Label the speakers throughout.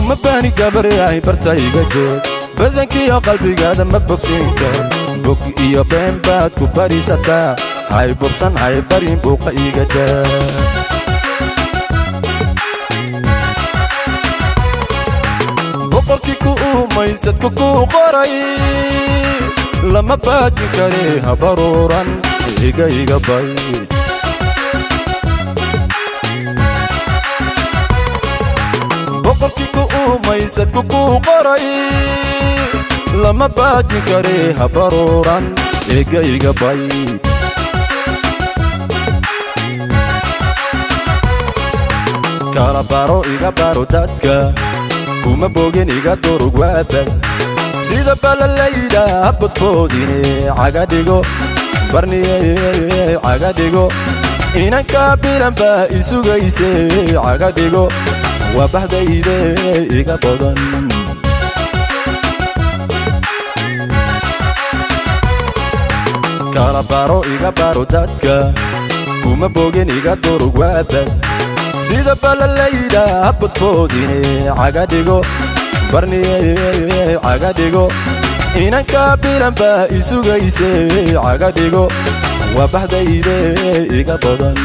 Speaker 1: Uma baahni gabaryahay, barta iga joog. Badankiiyo qalbigaada ma bogsiin karo, bog iyo been baad ku bariisataa. Hay bursan, hay barin, buuqa iga daa. Boqorkii ku uumaysadku kuu qoray lama baajin kare, habaruuran, iga iga bay. Boqorkii ku uumaysadku kuu qoray lama baajin kare, habaruuran, iga iga bay. Kala baro, iga baro dadka, kuma bogin, iga durug, waabas sida balalayda habadboodine. Cagadhigo barniye, cagadhigo, inanka bilan baa isugayse. Cagadhigo, waa bahdayde, iga badan. Kala baro, iga baro dadka, kuma bogin, iga durug, waabas sida balalayda habadboodine. Cagadhigo barniye, cagadhigo, inanka bilan baa isugayse. Cagadhigo, waa bahdayde, iga badan.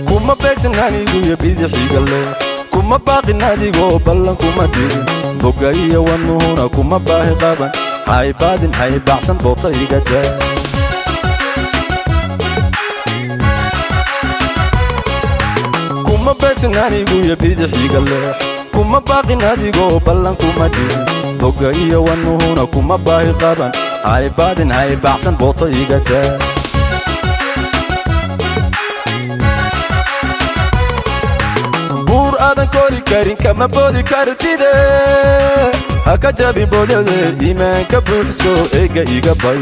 Speaker 1: Kuma beegsan aniguyo bidixiga leh, kuma baaqin adigoo ballan kuma dirin, boga iyo wanuhuna kuma baahi qaban. Haybaadin, haybaacsan, boota iga daa. Kuma beegsan aniguyo bidixiga leh, kuma baaqin adigoo ballan kuma dirin, boga iyo wanuhuna kuma baahi qaban. Haybaadin, haybaacsan, boota iga daa. Buur aadan kori karin kama boodi kartide, ha ka jabin boodade, iimaanka buuxso, eega iga bay.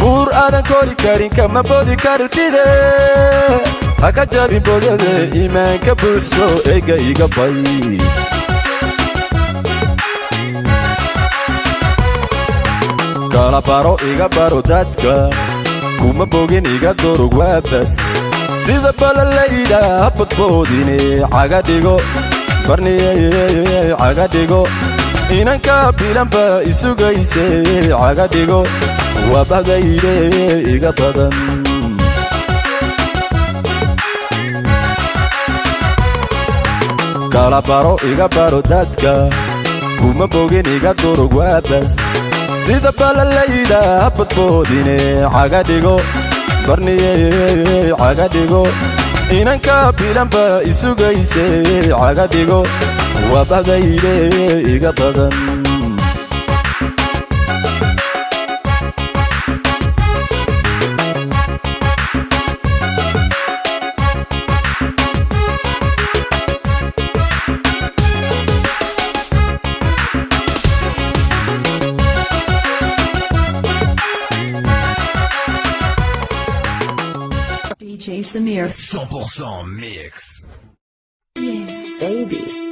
Speaker 1: Buur aadan kori karin kama boodi kartide, ha ka jabin boodade, iimaanka buuxso, eega iga bay. Kala baro, iga baro dadka, kuma bogin, iga durug, waabas sida balalayda habadboodine. Cagadhigo barniye, cagadhigo, inanka bilan baa isugayse. Cagadhigo, waa bahdayde, iga badan. Kala baro, iga baro dadka, kuma bogin, iga durug, waabas sida balalayda habadboodine. Cagadhigo barniye, cagadhigo, inanka bilan baa isugayse. Cagadhigo, waa bahdayde, iga badan.
Speaker 2: DJ Samir.
Speaker 3: 100% mix.
Speaker 2: Baby.